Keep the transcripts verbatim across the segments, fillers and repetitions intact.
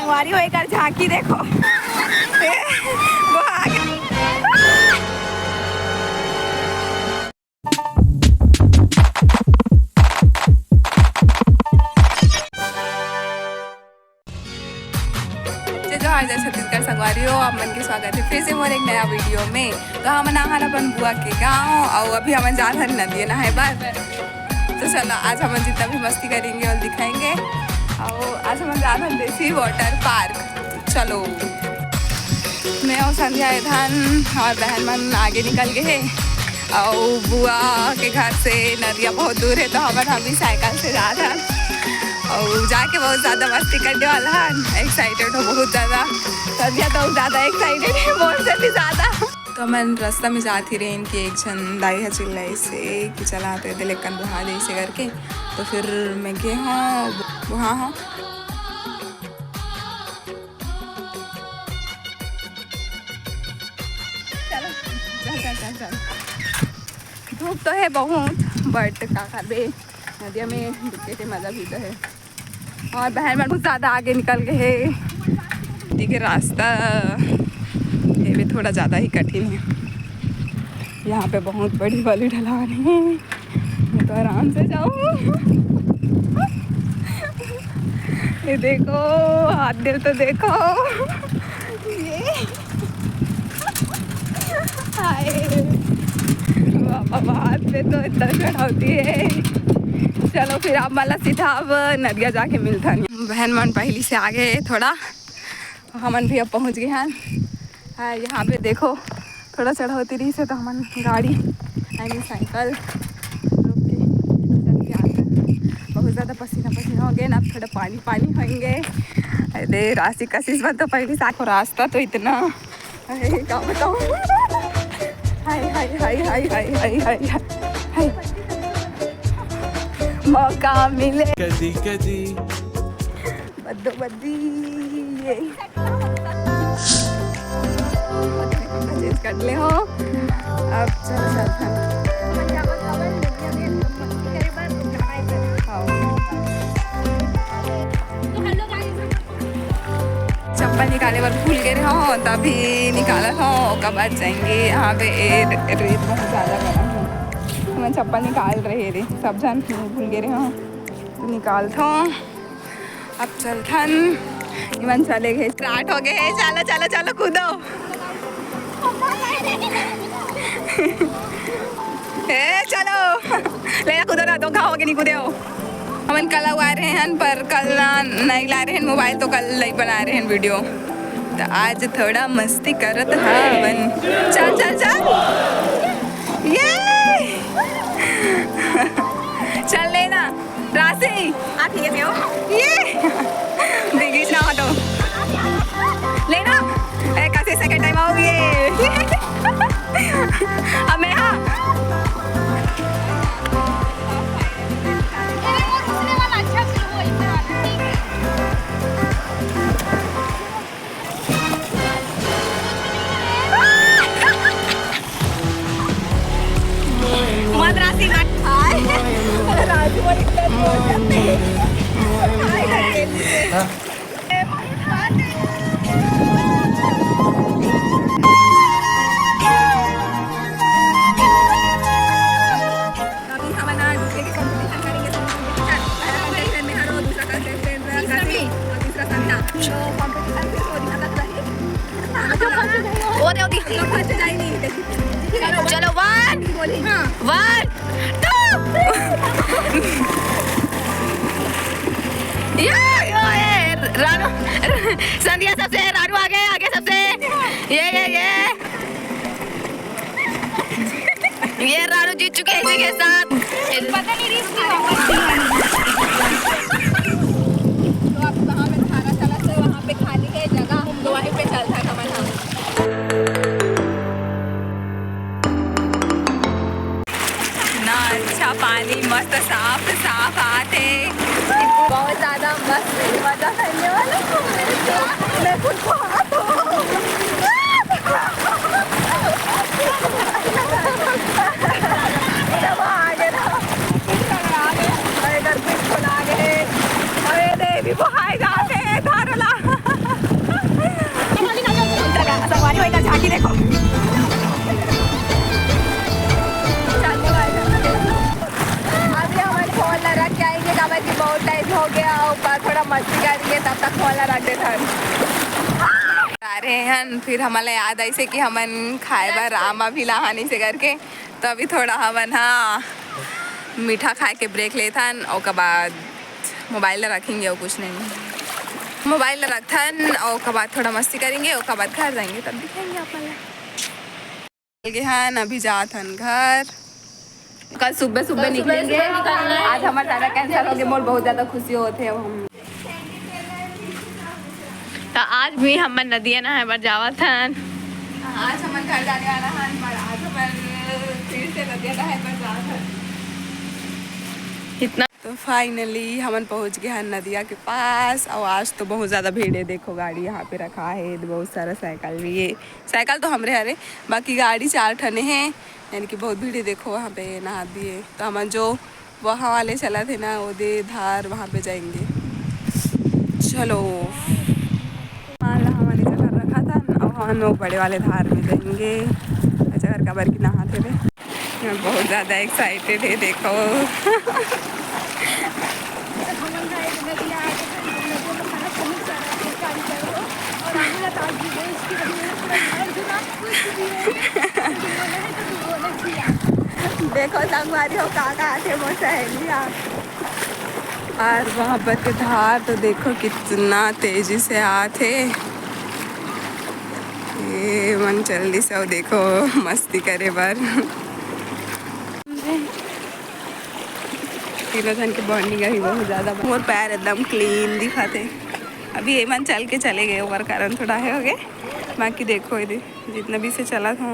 हमारी वो एक झांकी देखो। ए, वो आ गई। जय जोहार, जय छत्तीसगढ़ संगवारी हो, आप मन के स्वागत है फिर से मोर एक नया वीडियो में। तो हमन आहन अपन बुआ के गाँव, और अभी हमन जात हन नदिया नहाए बर। तो चलो, आज हमन जितना भी मस्ती करेंगे और दिखाएंगे। और आज हमन जात हन देसी वाटर पार्क। चलो, मैं और संध्या एधन और बहन मन आगे निकल गए हैं। और बुआ के घर से नदिया बहुत दूर है, तो हमन अभी साइकिल से जात हन और जाके बहुत ज्यादा मस्ती करने वाला हन। एक्साइटेड हो बहुत ज्यादा। संध्या तो ज्यादा एक्साइटेड है मोर से भी ज्यादा। तो हमन रास्ता में जात ही रहेन कि एक झन दाई ह चिल्लाइस हे कि चला तो एदे लेकन बुहा दे इसे करके। तो फिर मैं गे हूँ बुहा हूँ। चलो, चल, चल, चल, चल। धूप तो है बहुत, but का करबे, नदिया में डुबके के मजा भी तो है। और बहन मन बहुत ज्यादा आगे निकल गए हैं। ठीक है, रास्ता ये भी थोड़ा ज्यादा ही कठिन है। यहाँ पे बहुत बड़ी वाली ढलान है, मैं तो आराम से जाऊँ। ये देखो, हाथ दिल तो देखो। ये हाय बाबा, हाथ पे तो इतना चढ़ावती है। चलो फिर आप मला सीधा अब नदिया जाके मिलथन। बहन मन पहली से आगे थोड़ा, हमन भी अब पहुँच गए हैं। हाँ, यहाँ पे देखो, थोड़ा चढ़ौती रहिस हे तो हमन गाड़ी, I mean साइकिल रोक के चल के आते हैं। बहुत ज़्यादा पसीना पसीना हो गया ना, अब थोड़ा पानी पानी होएंगे। अरे राशि कशिश मन तो पहले से। रास्ता तो इतना, अरे क्या बताऊँ। हाय, हाय, हाय। मौका मिले कदी कदी। बद्दो बद्दी, ये। चेंज कर ले हो। अब चल, चल, चल। हाँ। चप्पल निकाले बर भूल गए हो, तभी निकाला हो, ओकर बाद जाएंगे। यहाँ पे ए-, रेत बहुत ज़्यादा बड़ा है, मैं चप्पल निकाल रहे रे, सब जन भूल गए हो, तो निकाल था। अब चलथन, इमन चले गए, स्टार्ट हो गए। चलो, चलो, चलो, कूदो। ए, चलो। ले, कूदो ना, धोखा हो गए, नहीं कूदे हो। हमन कल आ रहे हैं, पर कल ना, नहीं ला रहे हैं मोबाइल, तो कल नहीं बना रहे हैं वीडियो। तो आज थोड़ा मस्ती करत हवन। चल, चल, चल। ये। चल लेना। राशि। आप ये थे हो? ये। बिगीच ना हो तो। लेना। ए, कैसे सेकंड टाइम आओगे? अब मैं, हाँ। मत राशि मत खाए। राजू और इतना जोर करते हैं। हाय करके। अभी हम ना दूसरे के कंपटीशन करेंगे, तो हम पहला कंटेस्टेंट में हरो, दूसरा कंटेस्टेंट रश्मि और तीसरा संध्या। तो कंपटीशन फिर वो दिखा सकता है। वो दे, वो दे। तो फंस जाएंगे। चलो, वन, बोली। हाँ। वन, टू। ये, ये, ये, रानू, संध्या सबसे, रानू आगे, आगे सबसे। ये, ये, ये। ये रानू जीत चुके हैं इसी के साथ। पता नहीं रिस्क। तो अब कहाँ पे खाना चला से वहाँ पे खाने के जगह हम वहीं पे चलता था मना। ना अच्छा पानी, मस्त साफ साफ आते। बहुत ज्यादा मस्त मजा करने वाला हूँ। मैं खुद को हाथ हूँ। जब आगे ना, अरे घर पे इसको ना वाला रख देथन। आ रहे हन, फिर हमला याद आइसे कि हमन खाए बर आमा भी लाहन इसे करके, तो अभी थोड़ा हमन हा मीठा खाए के ब्रेक लेथन, ओकर बाद मोबाइल ला रखेंगे और कुछ नहीं। मोबाइल ला रखथन और ओकर बाद थोड़ा मस्ती करेंगे, ओकर बाद घर जाएंगे, तब दिखाएंगे आप मन ला। निकल गए हन, अभी जात हन घर। कल सुबह सुबह निकलेंगे। आज हमारा जाना कैंसिल हो गया, मोर बहुत ज्यादा खुशी होते हैं हम। तो आज भी हमन नदिया नहाए बर जावत हन। आज हमन घर जाने वाला हन, पर आज हमन फिर से नदिया नहाए बर जावत हन। कितना तो फाइनली हमन पहुंच गए हन नदिया के पास। और आज तो बहुत ज्यादा भीड़ है, देखो गाड़ी यहाँ पे रखा है, बहुत सारा साइकिल भी है। साइकिल तो हमरे हरे, बाकी गाड़ी चार ठने हैं, यानी कि बहुत भीड़ है। देखो वहाँ पे नहा दिए, तो हमन जो वहाँ वाले चला थे ना, वो दे धार वहाँ पे जाएंगे। चलो, मान ला हमन इसे घर रखा था ना, और हमन वो बड़े वाले धार में जाएंगे। अच्छा घर का बर की नहा थे रे। मैं बहुत ज्यादा एक्साइटेड है, देखो। देखो संगवारी हो, का का आथे मोर सहेली हा। और वहाँ पर के धार तो देखो कितना तेजी से आथे। ये मन चल दिस, देखो मस्ती करे बर। तीनों जन के बॉन्डिंग अभी बहुत ज्यादा बा-, मोर पैर एकदम क्लीन दिखाते। अभी ये मन चल के चले गए, ओकर कारण थोड़ा है हो गए। बाकी देखो ये जितना भी से चला था,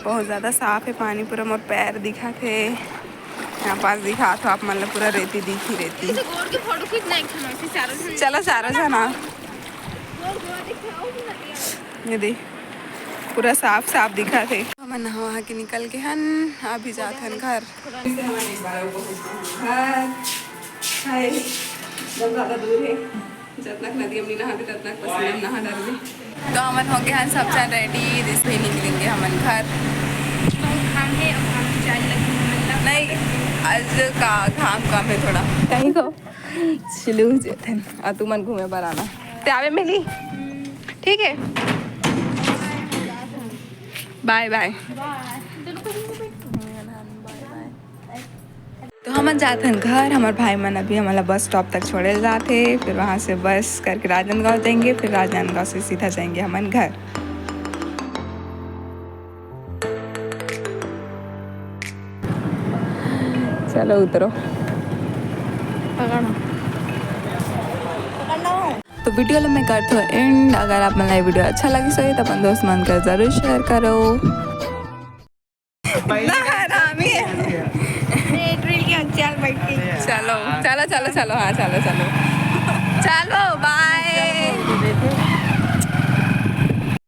बहुत ज्यादा साफ है पानी, पूरा मोर पैर दिखाते। यहाँ पास दिखा तो आप मन ला पूरा रेती दिखी रेती। इसे गोर के फोटो खींचना एक ठन, ऐसे चारों जन। चलो चारों जना। गोर गोर दिखाओ कि मत यार। ये दे, पूरा साफ साफ दिखा थे। हमन नहा वहा के निकल के हन, अभी जात हन घर। घर है, बहुत ज्यादा दूर है। जतनक नदी हमनी नहाते, ततनक पसीना में नहा डरबे। तो हमन हो गए हैं सब जन रेडी, जैसे ही निकलेंगे हमन घर। बहुत घाम है, अब घाम की चाल लगी हमन ला। नहीं, आज का घाम कम है थोड़ा। कहीं को चलू जतन, आ तुमन घूमे बर आना। ते आवे मिली? ठीक है, बाय बाय। तो हमन जात हन घर। हमर भाई मन अभी हमन ला बस स्टॉप तक छोड़े जात हे, फिर वहाँ से बस करके राजनांदगांव जाएंगे, फिर राजनांदगांव से सीधा जाएंगे हमन घर। चलो उतरो। तो वीडियो ला मैं करथो एंड। अगर आप मन ला ये वीडियो अच्छा लगिस होही, तो अपन दोस्त मन कर जरूर शेयर करो। ना, हरामी है। ये ड्रिल के चल बैठ के। चलो, चलो, चलो, चलो, हाँ, चलो, चलो। चलो, बाय।